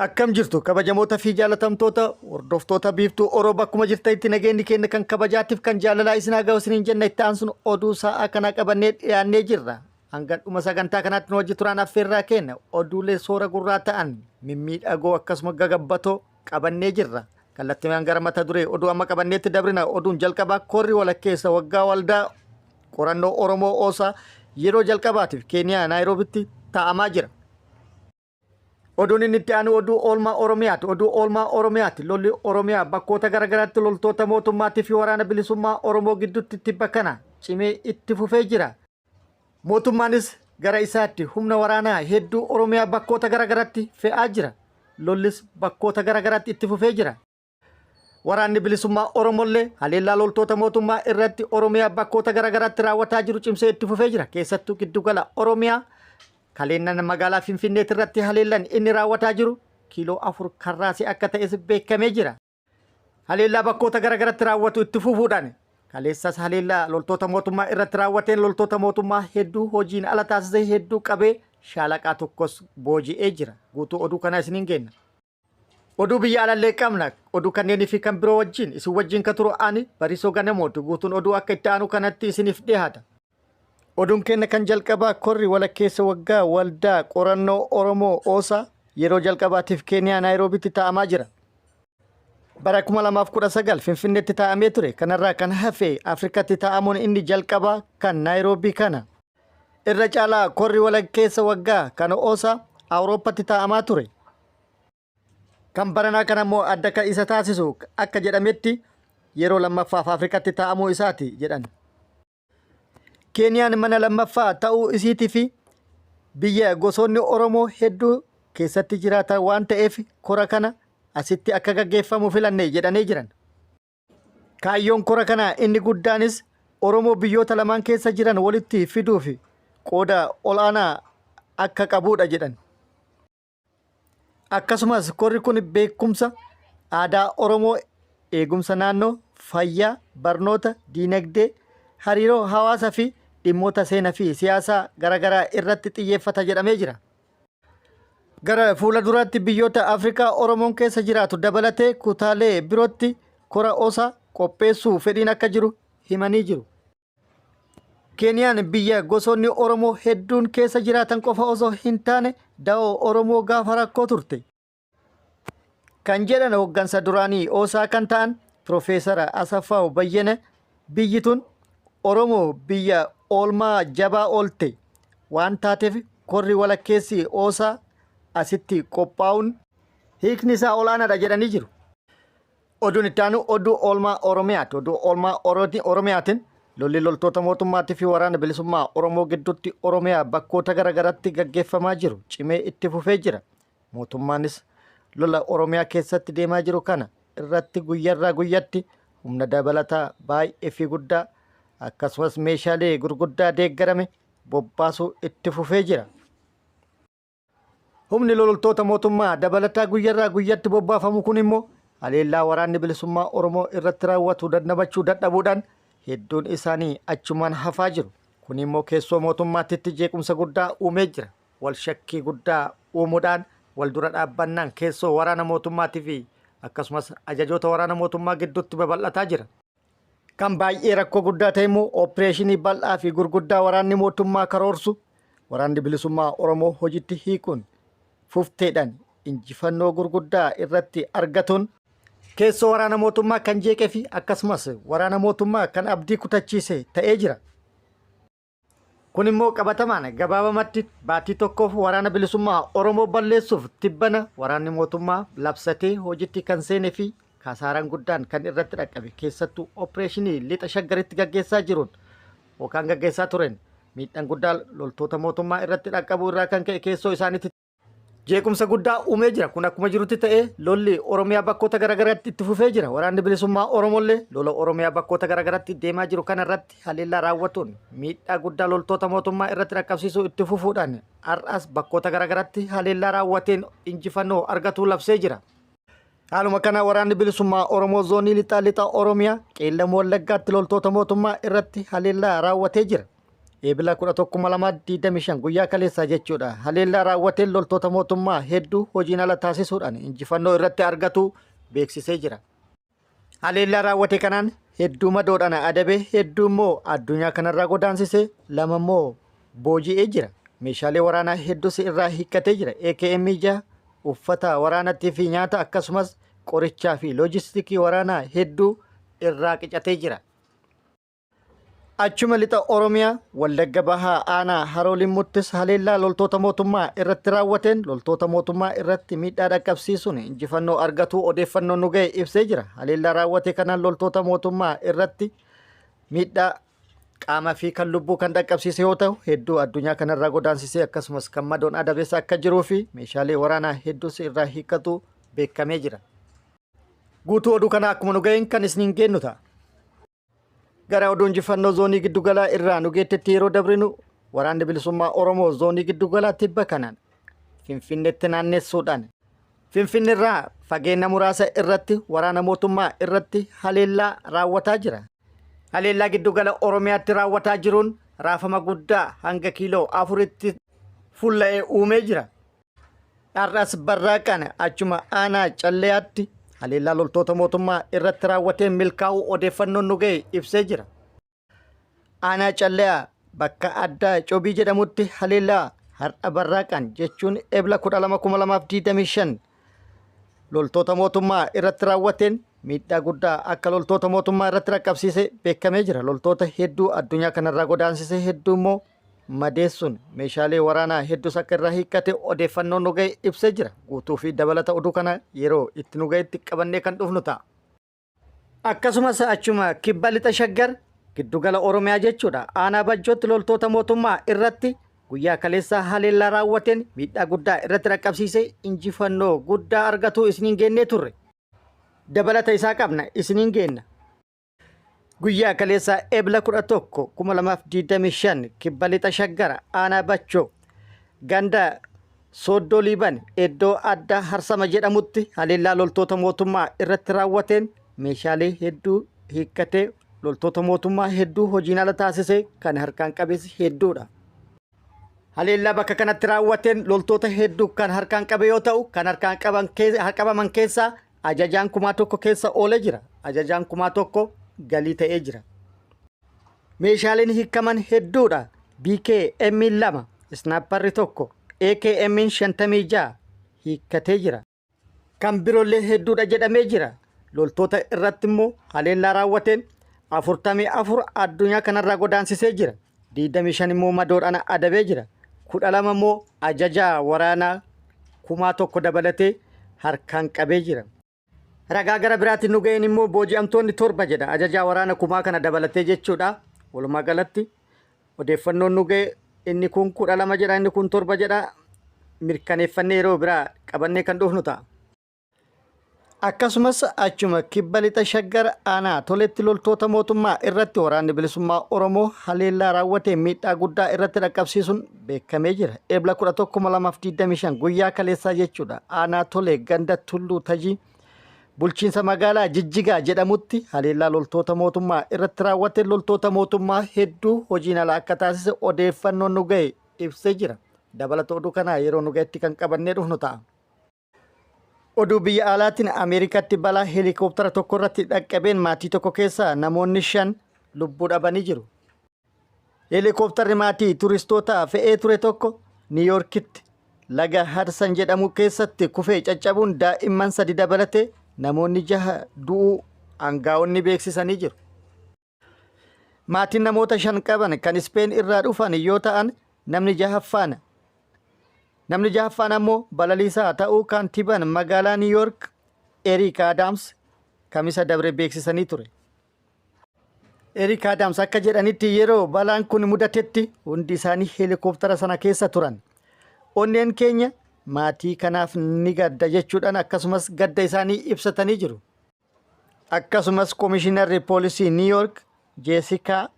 Akkam jirtu kabajamoota fi jaalatamtoota hordoftoota Biiftuu Oroo, bakkuma jirtanitti nageenyi keenya kan kabajaatiif kan jaalalaa isin haa ga'u isiniin jenna. Itti aansuun oduu sa'aa kanaa qabannee dhiyaannee jirra. Hanga dhuma sagantaa kanaatti nu wajji turaan affeerraa keenya. Oduulee soora gurraa ta'an mimmiidhagoo akkasuma gagabbatoo qabannee jirra. Kallattiimaan gara mata duree oduu amma qabanneetti dabrina. Oduun jalqabaa, korri walakkeessa waggaa waldaa qorannoo Oromoo OSA yeroo jalqabaatiif Keeniyaa Naayiroobitti taa'amaa jira. Oduun inni itti aanu oduu oolmaa Oromiyaati. Oduu oolmaa Oromiyaati. Lolli Oromiyaa bakkoota garaagaraatti loltoota mootummaatii fi waraana bilisummaa Oromoo gidduutti tibba kana cimee itti fufee jira. Mootummaanis gara isaatti humna waraanaa hedduu Oromiyaa bakkoota garaagaraatti fe'aa jira. Lollis bakkoota garaagaraatti itti fufee jira. Waraanni bilisummaa Oromollee haleellaa loltoota mootummaa irratti Oromiyaa bakkoota garaagaraatti raawwataa jiru cimsee itti fufee jira. Keessattuu giddugala Oromiyaa kaleennan magaalaa Finfinneetti irratti haleellan inni raawwataa jiru kiiloo 4 karraasee akka ta'es beekamee jira. Haleellaa bakkoota garaagaraatti raawwatu itti fufuudhaan kaleessas haleellaa loltoota mootummaa irratti raawwateen loltoota mootummaa hedduu hojiin ala taasisee, hedduu qabee, shaalaqaa tokkos booji'ee jira. Guutuu oduu kanaa isiniin geenna. Oduu biyya alallee qabna. Oduu kanneenii fi kan biroo wajjin isin wajjin ka turu ani Bariisoo Ganamooti. Guutuun oduu akka itti aanu kanatti isiniif dhiyaata. Oduun keenya kan jalqabaa, korri walakkeessa waggaa waldaa qorannoo Oromoo OSA yeroo jalqabaatiif Keeniyaa Naayiroobitti taa'amaa jira. Bara 2019 Finfinneetti taa'amee ture. Kanarraa kan hafe Afrikatti taa'amuun inni jalqabaa kan Naayiroobii kana. Irra caalaa korri walakkeessa waggaa kan OSA Awurooppatti taa'amaa ture. Kan baranaa kana immoo adda kan isa taasisu akka jedhametti yeroo lammaffaaf Afrikatti taa'amuu isaati jedhan. Keeniyaan mana lammaffaa ta'uu isiitii fi biyya gosoonni Oromoo hedduu keessatti jiraatan waan ta'eef kora kana asitti akka gaggeeffamu filanne jedhanii jiran. Kaayyoon kora kanaa inni guddaanis Oromoo biyyoota lamaan keessa jiran walitti fiduuf qooda ol'aanaa akka qabuudha jedhan. Akkasumas korri kun beekumsa aadaa Oromoo, eegumsa naannoo, fayyaa, barnoota, diinagdee, hariiroo hawaasaa fi dhimmoota seenaa fi siyaasaa garaagaraa irratti xiyyeeffata jedhamee jira. Gara fuula duraatti biyyoota Afrikaa Oromoon keessa jiraatu dabalatee kutaalee birootti kora OSA qopheessuu fedhiin akka jiru himanii jiru. Keeniyaan biyya gosoonni Oromoo hedduun keessa jiraatan qofa osoo hin taane da'oo Oromoo gaafa rakkoo turte, kan jedhan hooggansa duraanii OSA kan ta'an Piroofeesara Asaffaaw Bayyana, biyyi tun Oromoo biyya oolmaa jabaa oolte waan taateef korri walakkeessi OSA asitti qophaa'uun hiikni isaa olaanaadha jedhanii jiru. Oduun itti aanu oduu oolmaa Oromiyaati. Oduu oolmaa Oromiyaatiin lolli loltoota mootummaatii fi waraana bilisummaa Oromoo gidduutti Oromiyaa bakkoota garaagaraatti gaggeeffamaa jiru cimee itti fufee jira. Mootummaanis lola Oromiyaa keessatti deemaa jiru kana irratti guyyarraa guyyatti humna dabalataa baay'ee fi guddaa akkasumas meeshaalee gurguddaa deeggarame bobbaasuu itti fufee jira. Humni loltoota mootummaa dabalataa guyyarraa guyyatti bobbaafamu kun immoo haleellaa waraanni bilisummaa Oromoo irratti raawwatu dandamachuu dadhabuudhaan hedduun isaanii achumaan hafaa jiru. Kun immoo keessoo mootummaatti jeequmsa guddaa uumee jira. Wal shakkii guddaa uumuudhaan wal dura dhaabbannaan keessoo waraana mootummaatii fi akkasumas ajajoota waraana mootummaa gidduutti babal'ataa jira. Kan baay'ee rakkoo guddaa ta'e immoo opereeshinii bal'aa fi gurguddaa waraanni mootummaa karoorsu waraanni bilisummaa Oromoo hojiitti hiikuun fufteedhaan injifannoo gurguddaa irratti argatuun keessoo waraana mootummaa kan jeeqee fi akkasumas waraana mootummaa kan abdii kutachiise ta'ee jira. Kun immoo qabatamaan gabaabamatti baatii tokkoof waraana bilisummaa Oromoo balleessuuf tibbana waraanni mootummaa labsatee hojiitti kan seenee fi kasaaraan guddaan kan irratti dhaqqabe, keessattuu opereeshinii lixa Shaggaritti gaggeessaa jiruun yookaan gaggeessaa tureen miidhaan guddaa loltoota mootummaa irratti dhaqqabuu irraa kan ka'e keessoo isaaniitti jeequmsa guddaa uumee jira. Kun akkuma jirutti ta'ee lolli Oromiyaa bakkoota garaagaraatti itti fufee jira. Waraanni bilisummaa Oromollee lola Oromiyaa bakkoota garaagaraatti deemaa jiru kana irratti haleellaa raawwatuun miidhaa guddaa loltoota mootummaa irratti dhaqqabsiisuu itti fufuudhaan har'as bakkoota garaagaraatti haleellaa raawwateen injifannoo argatuu labsee jira. Haaluma kana waraanni bilisummaa Oromoo zoonii lixaa lixa Oromiyaa Qeellam Wallaggaatti loltoota mootummaa irratti haleellaa raawwatee jira. Eebila 11,2025 guyyaa kaleessaa jechuudha. Haleellaa raawwateen loltoota mootummaa hedduu hojiin ala taasisuudhaan injifannoo irratti argatu beeksisee jira. Haleellaa raawwate kanaan hedduu madoodhaan adabee hedduu immoo addunyaa kanarraa godaansisee lama immoo booji'ee jira. Meeshaalee waraanaa hedduus irraa hiikkatee jira. AKM 6 uffata waraanattii fi nyaata akkasumas qorichaa fi loojistikii waraanaa hedduu irraa qicatee jira. Achuma lixa Oromiyaa Wallagga Bahaa aanaa Haroo Limmuttis haleellaa loltoota mootummaa irratti raawwateen loltoota mootummaa irratti miidhaa dhaqqabsiisuun injifannoo argatuu odeeffannoon nu ga'e ibsee jira. Haleellaa raawwate kanaan loltoota mootummaa irratti miidhaa qaama fi kan lubbuu kan dhaqqabsiise yoo ta'u hedduu addunyaa kanarraa godaansisee akkasumas kan madoon adabeessa akka jiruu fi meeshaalee waraanaa hedduus irraa hiikkatu beekamee jira. Guutuu oduu kanaa akkuma nu ga'een kan isiniin geennu ta'a. Gara oduu injifannoo zoonii giddugalaa irraa nu geettetti yeroo dabrinu waraanni bilisummaa Oromoo zoonii giddugalaa tibba kanaan Finfinneetti naannessuudhaan Finfinneerraa fageenya muraasa irratti waraana mootummaa irratti haleellaa raawwataa jira. Haleellaa giddugala Oromiyaatti raawwataa jiruun raafama guddaa hanga kiiloo afuritti fulla'ee uumee jira. Har'as barraaqaan achuma aanaa Calleyaatti haleellaa loltoota mootummaa irratti raawwateen milkaa'uu odeeffannoon nu ga'e ibsee jira. Aanaa Calleyaa bakka addaa Cobii jedhamutti haleellaa har'a barraaqaan jechuun Ebla 12,2025 loltoota mootummaa irratti raawwateen miidhaa guddaa akka loltoota mootummaa irratti raqqabsiise beekamee jira. Loltoota hedduu addunyaa kanarraa godaansise hedduu immoo madeessuun meeshaalee waraanaa hedduus akka irraa hiikkate odeeffannoon nu ga'e ibsee jira. Guutuu fi dabalata oduu kana yeroo itti nu ga'etti qabannee kan dhufnu ta'a. Akkasumas achuma kibba lixa shaggar giddugala Oromiyaa jechuudha. Aanaa Bajjootti loltoota mootummaa irratti guyyaa kaleessaa haleellaa raawwateen miidhaa guddaa irratti dhaqqabsiisee injifannoo guddaa argatuu isiniin geennee turre. Dabalata isaa qabna isiniin geenna. Guyyaa kaleessaa Ebla 11, 2025 Kibba Lixa Shaggar Aanaa Bachoo ganda Sooddoo Liiban iddoo addaa Harsama jedhamutti haleellaa loltoota mootummaa irratti raawwateen meeshaalee hedduu hiikkatee loltoota mootummaa hedduu hojiin ala taasise kan harkaan qabes hedduudha. Haleellaa bakka kanatti raawwateen loltoota hedduu kan harkaan qabe yoo ta'u kan harkaan qaban qabaman keessaa ajajaan kumaa tokko keessa oolee jira. Ajajaan kumaa tokko galii ta'ee jira. Meeshaaleen hiikaman hedduudha. BKM 2, Snaapparri 1, AKM 56 hiikkatee jira. Kan biroollee hedduudha jedhamee jira. Loltoota irratti immoo haleellaa raawwateen 44 addunyaa kanarraa godaansisee jira. 25 immoo madoodhaan adabee jira. 12 immoo ajajaa waraanaa kumaa tokko dabalatee harkaan qabee jira. Ragaa gara biraatiin nu ga'een immoo booji'amtoonni torba jedha ajajaa waraana kumaa kana dabalatee jechuudha. Walumaa galatti odeeffannoon nu ga'e inni kun 12 jedha inni kun torba jedha mirkaneeffannee yeroo biraa qabannee kan dhufnu ta'a. Akkasumas achuma kibba lixa shaggar aanaa toletti loltoota mootummaa irratti waraanni bilisummaa Oromoo haleellaa raawwatee miidhaa guddaa irratti dhaqqabsiisuun beekamee jira. Ebla 11,2025 guyyaa kaleessaa jechuudha. Aanaa tolee ganda Tulluu Tajii Bulchiinsa magaalaa Jijjigaa jedhamutti haleellaa loltoota mootummaa irratti raawwate loltoota mootummaa hedduu hojiin ala akka taasise odeeffannoon nu ga'e ibsee jira. Dabalata oduu kanaa yeroo nu ga'etti kan qabannee dhufnu ta'a. Oduu biyya alaatiin Ameerikaatti balaa heelikooptara tokko irratti dhaqqabeen maatii tokko keessaa namoonni 5 lubbuu dhabanii jiru. Heelikooptarri maatii turistoota fe'ee ture tokko Niiyoorkitti laga Hadsan jedhamu keessatti kufee caccabuun daa'imman sadi dabalatee namoonni jaha du'uu aangaa'onni beeksisanii jiru. Maatiin namoota 5 qaban kan Ispeen irraa dhufan yoo ta'an namni jahaffaan namni jahaffaan ammoo balaliisaa ta'uu kantiibaan magaalaa Niiyoork Eriik Aadaams Kamisa dabre beeksisanii ture. Eriik Aadaams akka jedhanitti yeroo balaan kun mudatetti hundi isaanii heelikooptara sana keessa turan. Onneen keenya maatii kanaaf ni gadda jechuudhaan akkasumas gadda isaanii ibsatanii jiru. Akkasumas komishinarri poolisii Niw Yoork Jeesikaa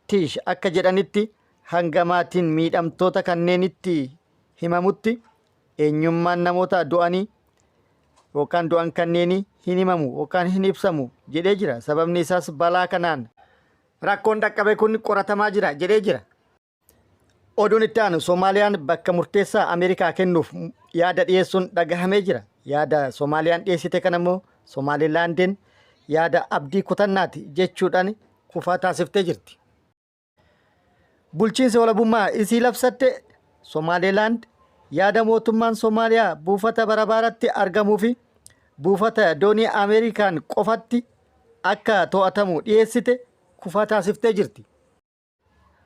Tiish akka jedhanitti hanga maatiin miidhamtoota kanneenitti himamutti eenyummaan namoota du'anii yookaan du'an kanneenii hin himamu yookaan hin ibsamu jedhee jira. Sababni isaas balaa kanaan rakkoon dhaqqabe kun qoratamaa jira jedhee jira. Oduun itti aanu Somaaliyaan bakka murteessaa Ameerikaa kennuuf yaada dhiyeessuun dhagahamee jira. Yaada Somaaliyaan dhiyeessite kana immoo Somaalilaandiin yaada abdii kutannaati jechuudhaan kufaa taasiftee jirti. Bulchiinsi walabummaa isii labsatte Somaalilaand yaada mootummaan Somaaliyaa buufata Barabaaratti argamuu fi buufata doonii Ameerikaan qofatti akka to'atamu dhiyeessite kufaa taasiftee jirti.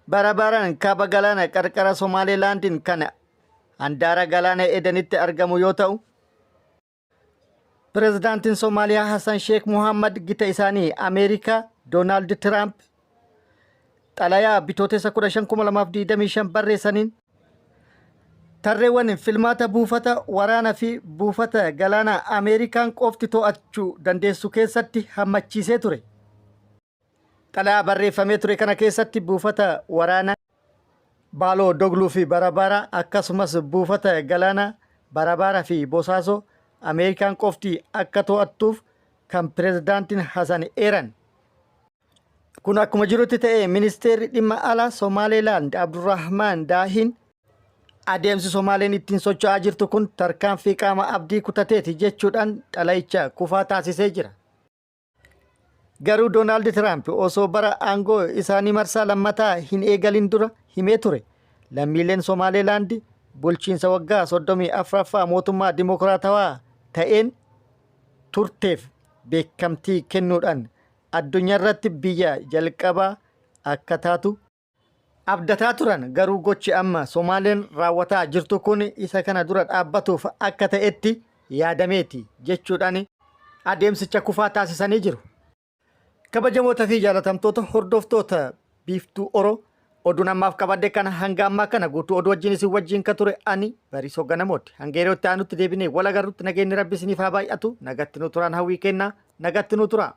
Barabaaraan kaaba galaana qarqara Somaalilaandiin kan handaara galaana Edenitti argamu yoo ta'u, Pirezidaantiin Somaaliyaa Hassan Sheek Mohammad gita isaanii Ameerikaa Doonaald Tiraamp xalayaa Bitootessa 15, 2025 barreessaniin tarreewwan filmaata buufata waraana fi buufata galaanaa Ameerikaan qofti to'achuu dandeessu keessatti hammachiisee ture. Xalayaa barreeffamee ture kana keessatti buufata waraanaa Baaloo Dogluu fi Barabaaraa akkasumas buufata galaanaa Barabaaraa fi Bosaasoo Ameerikaan qofti akka to'attuuf kan pirezidaantiin Hasan eeran. Kun akkuma jirutti ta'ee ministeerri dhimma alaa Somaalilaand Abdurrahmaan Daahin adeemsi Somaaleen ittiin socho'aa jirtu kun tarkaanfii qaama abdii kutateeti jechuudhaan xalayicha kufaa taasisee jira. Garuu Doonaald Tiraamp osoo bara aangoo isaanii marsaa lammataa hin eegalin dura himee ture. Lammiileen Somaaleelaand bulchiinsa waggaa 34ffaa mootummaa dimokiraatawaa ta'een turteef beekamtii kennuudhaan addunyaarratti biyya jalqabaa akka taatu abdataa turan. Garuu gochi amma Somaaleen raawwataa jirtu kun isa kana dura dhaabbatuuf akka ta'etti yaadameeti jechuudhaan adeemsicha kufaa taasisanii jiru. Kabajamoota fi jaalatamtoota hordoftoota Biiftuu Oro oduun ammaaf qabadhe kana hanga ammaa kana guutuu oduu wajjin isin wajjin ka ture ani Bariisoo Ganamooti. Hanga yeroo itti aanutti deebinee wal agarrutti nageenyi Rabbi isiniif haa baay'atu. Nagatti nu turaan hawwii kennaa. Nagatti nu turaa.